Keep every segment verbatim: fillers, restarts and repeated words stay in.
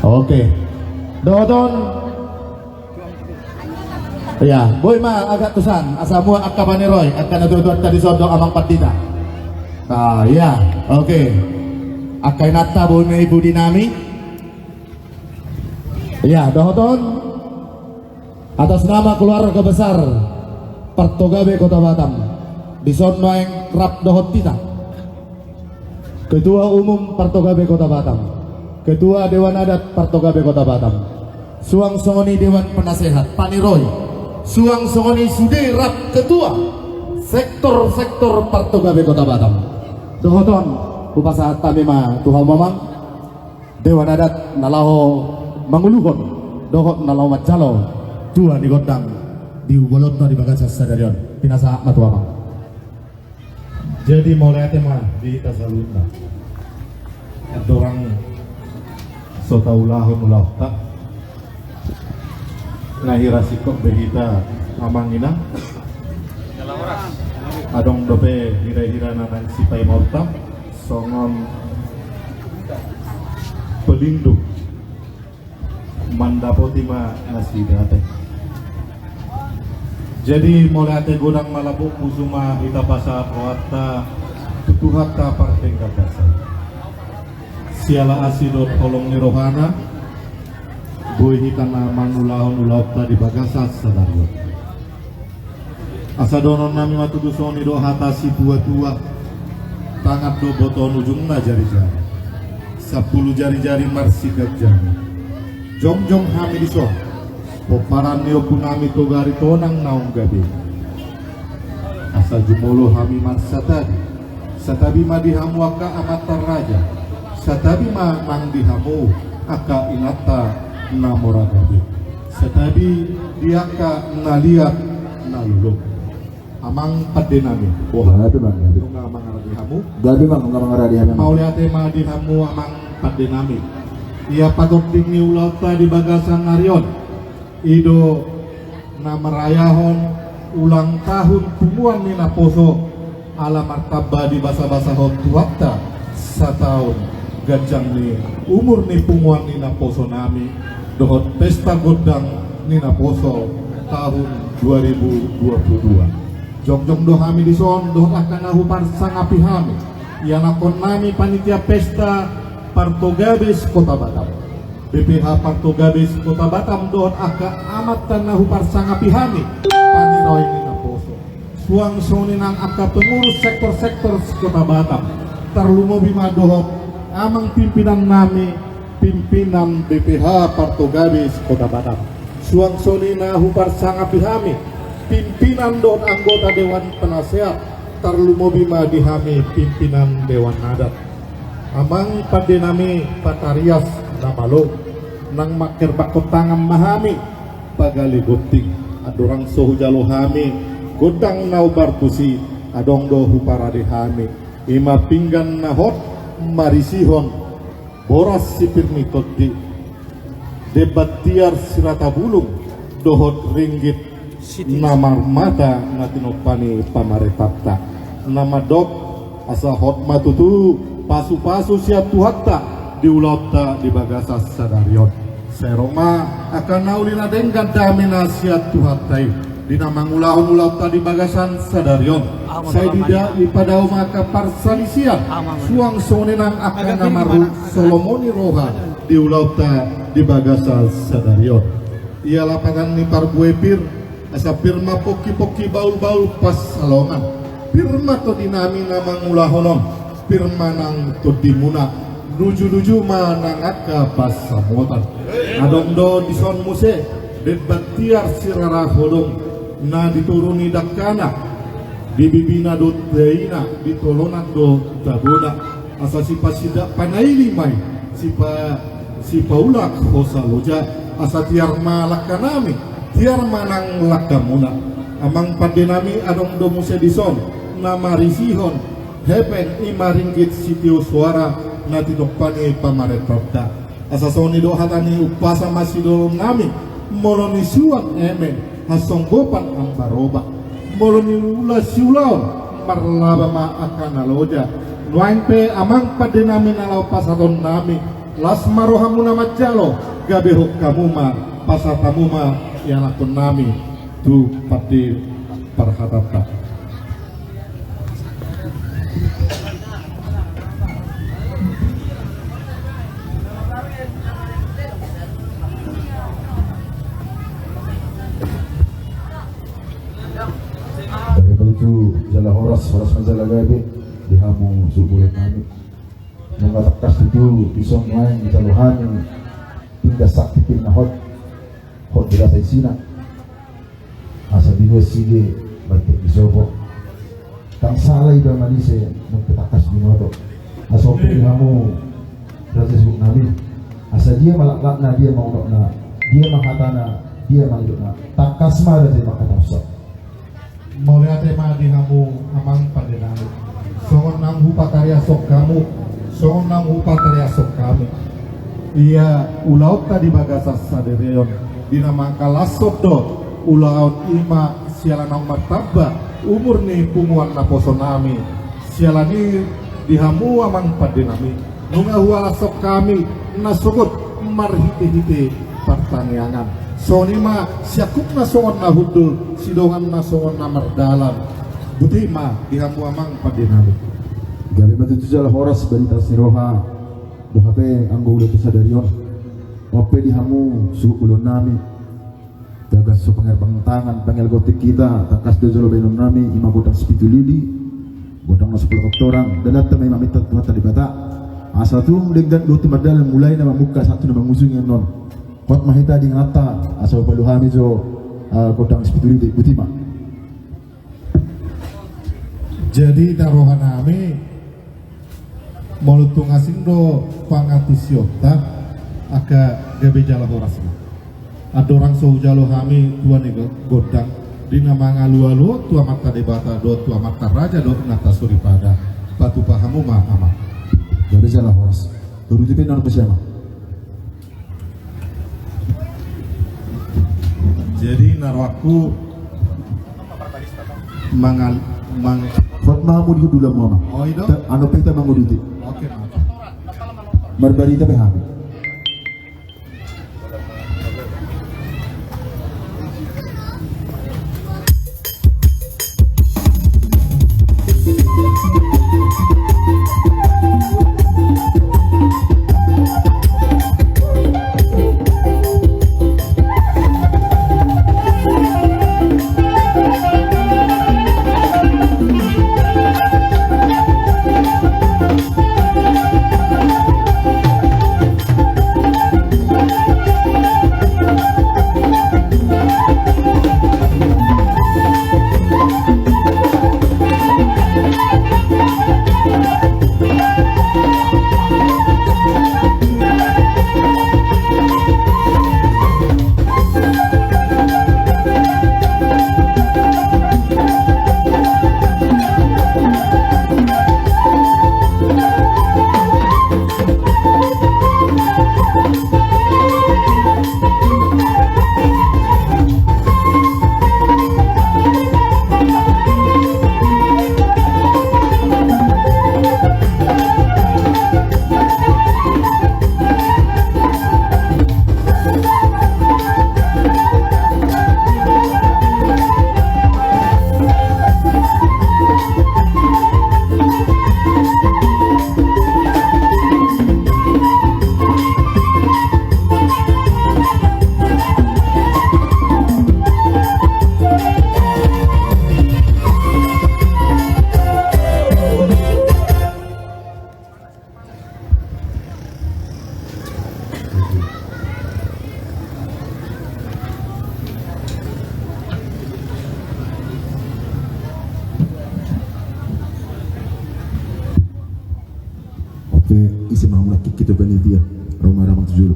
Oke. Dohot on. Ia, boi ma agak tusan, asa muat angka paniroi, angka natuatuanta dison dohot amang pandita. Ah, ia, oke. Angka inanta boi ma i pudi nami. Ia, dohot on. Atas nama keluarga besar Partogabe Kota Batam, dison nuaeng rap dohot hita. Ketua Umum Partogabe Kota Batam, Ketua Dewan Adat Partogabe Kota Batam, suang songon i Dewan Penasehat, paniroi, suang songon i sude rap ketua sektor-sektor Partogabe Kota Batam. Dohot on, hupasahat hami ma tu hamu amang Dewan Adat na laho manguluhon dohot na laho manjalo tua ni gondang di ulaonta di bagasan sadari on. Pinasahat ma tu amang. Jadi mauliate ma di hita saluhutna. Andorang so taulahon ulaonta, nga hira singkop be hita amang inang. Adong dope hira-hira na naeng sipaimaonta songon pelindung. Mandapoti ma nasida ate. Jadi mauliate godang ma lambok pusu ma hita pasahat rohanta tu Tuhanta pardenggan basa. Siala asi dohot holong ni rohana, boi hita na mangulahon ulaonta di bagasan sadari on. Asa dohonon nami ma tutu songon i do hata situa-tua: Tangan do botohon, ujungna jari-jari, sampulu jari-jari marsiganjang. Jongjong hami dison, pomparan ni ompu nami Toga Aritonang Naung Gabe. Asa jumolo hami marsatabi. Satabi ma di hamu angka amanta raja, satabi ma nang di hamu angka inanta na mora gabe, satabi di angka na liat na lolo. Amang pande nami, boha? Gabe, Bang, gabe. Nunga mangarade hamu? Gabe, Bang, nunga mangarade hamu. Mauliate ma di hamu amang pande nami. Ia patonding ni ulaonta di bagasan ari on, i do na marayahon ulang tahun punguan ni naposo, ala martamba dibasa-basahon Tuhanta sataon ganjang ni umur ni punguan ni naposo nami dohot pesta gondang ni naposo tahun dua ribu dua puluh dua. Jongjong do hami dison dohot angka na huparsangapi hami, ianakhon nami panitia pesta Partogabes Kota Batam, B P H Partogabes Kota Batam dohot angka amanta na huparsangapi hami, paniroi ni naposo, suang songon i nang angka pengurus sektor-sektor se-Kota Batam, tarlumobi ma dohot amang pimpinan nami, pimpinan B P H Partogabes Kota Batam, suang songon i na huparsangapi hami, pimpinan dohot anggota Dewan Penasehat, tarlumobi ma di hami pimpinan Dewan Adat. Amang pande nami, patarias na malo, nang mangherbangkon tangan ma hami, pagale gonting. Andorang so hujalo hami gondang na umbar tusi, adong do huparade hami, i ma pinggan na hot marisihon boras sipir ni tondi, demban tiar sirata bulung, dohot ringgit na marmata na tinompa ni pamarentanta, na mandok asa hot ma tutu pasu-pasu sian Tuhanta di ulaonta di bagasan sadari on. Sai ro ma angka na uli na denggan, dame na sian Tuhanta i di na mangulahon ulaonta di bagasan sadari on. Sai dida-, dipadao ma angka parsalisian, suang songon i nang angka na marsolomoni roha di ulaonta di bagasan sadari on. Ia lapatan ni parbue pir, asa pir ma pongki-pongki, bahul-bahul pansalongan. Pir ma tondi nami na mangulahon on, pir ma nang tondimuna, nuju-nuju ma nang angka pansamotan. Adong do dison muse demban tiar sirara hodong na di toru ni dangkana, di bibina do daina, di tolonan do tabona. Asa sipasindak panaili ma i, sipa-, sipaulak hosa loja, asa tiar ma langka nami, tiar ma nang langkamuna. Amang pande nami, adong do muse dison na marisihon hepeng, i ma ringgit sitio soara na tinompa ni pamarentanta. Asa songon i do hata ni umpasa ma sidohonon nami: Molo ni suan eme, hasonggopan ambaroba. Molo ni ula siulaon, marlaba ma angka na loja. Nuaeng pe amang pande nami na laho pasahaton nami, Las ma rohamuna manjalo, gabe hot hamu ma, pasahat hamu ma ianakkonnami tu pande parhatanta. Gabe ma tutu jala horas, horas ma jala gabe di hamu suhut bolonnami. Nunga tangkas tutu dison nuaeng dijalo hami pinggan sakti, pinggan na hot, hot di rasa isina. Asa dinuan sige martek di sopo. Ndang sala iba manise nunga tangkas binoto. Asa on pe di hamu raja suhutnami. Asa dia ma laklakna, dia ma unokna, dia ma hatana, dia ma nidokna. Tangkas ma raja i manghatahon. Mauliate ma di hamu amang pandenami. Songon naung hupatariashon hamu, songon naung hupatariashon hami. Ia ulaonta di bagasan sadari on, di na mangkalashon do ulaon i ma siala naung martamba umur ni punguan naposonami. Siala ni i di hamu amang pandenami. Nunga hualashon hami na sogot marhitehite partangiangan. Songon i ma siangkupna songon na hundul, sidonganna songon na mardalan. Boti ma di hamu amang pandenami. Gabe ma tutu jala horas, barita las ni roha, dohonon anggo ulaonta sadari on. On pe di hamu suhut bolonnami. Bagas so pangerbang tangan, pangelgotik hita, tangkas do jolo baenonnami, i ma gondang sipitu lili, gondang na so pola torang, dalanta ma i maminta tu Tuhanta Debata. Asa tung denggan dohot tung mardalan, mulai na mamungka sahat tu na mangujungi annon. Hot ma hita di ingananta, asa hupalu hami jo, ah, gondang sipitu lili, boti ma. Jadi, di rohanami, molo tung asing do pangantusionta, angka gabe jala horas ma. Andorang so hujalo hami tua ni gondang, di na mangalualu tu Amanta Debata dohot tu amanta raja dohot inanta soripada, patupa hamu ma amang. Gabe jala horas. Baru di pe nang pe siapa? Jadi na rohangku mangal-, mang- Hot ma hamu di hundul hamu, amang. Oh, i do? Anu pe hita manguduti. Oke, Amang. Marbarita pe hamu. Oke, ise ma muna kiki tu panitia, roma ramang tu julu.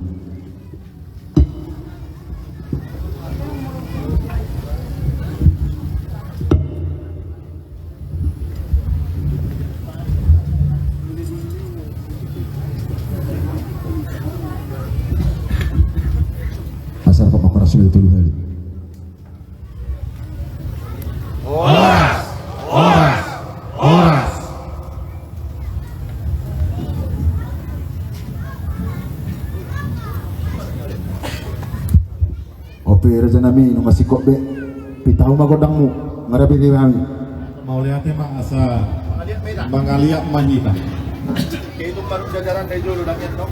Asal kau makan rasa itu dua hari. Horas, horas, horas. Oke, raja nami, nunga singkop be. Pitau ma gondangmu, marabere hami. Mauliate ma asa mangaliat ma hita. Itu baru jajaran dari dulu, dan itu.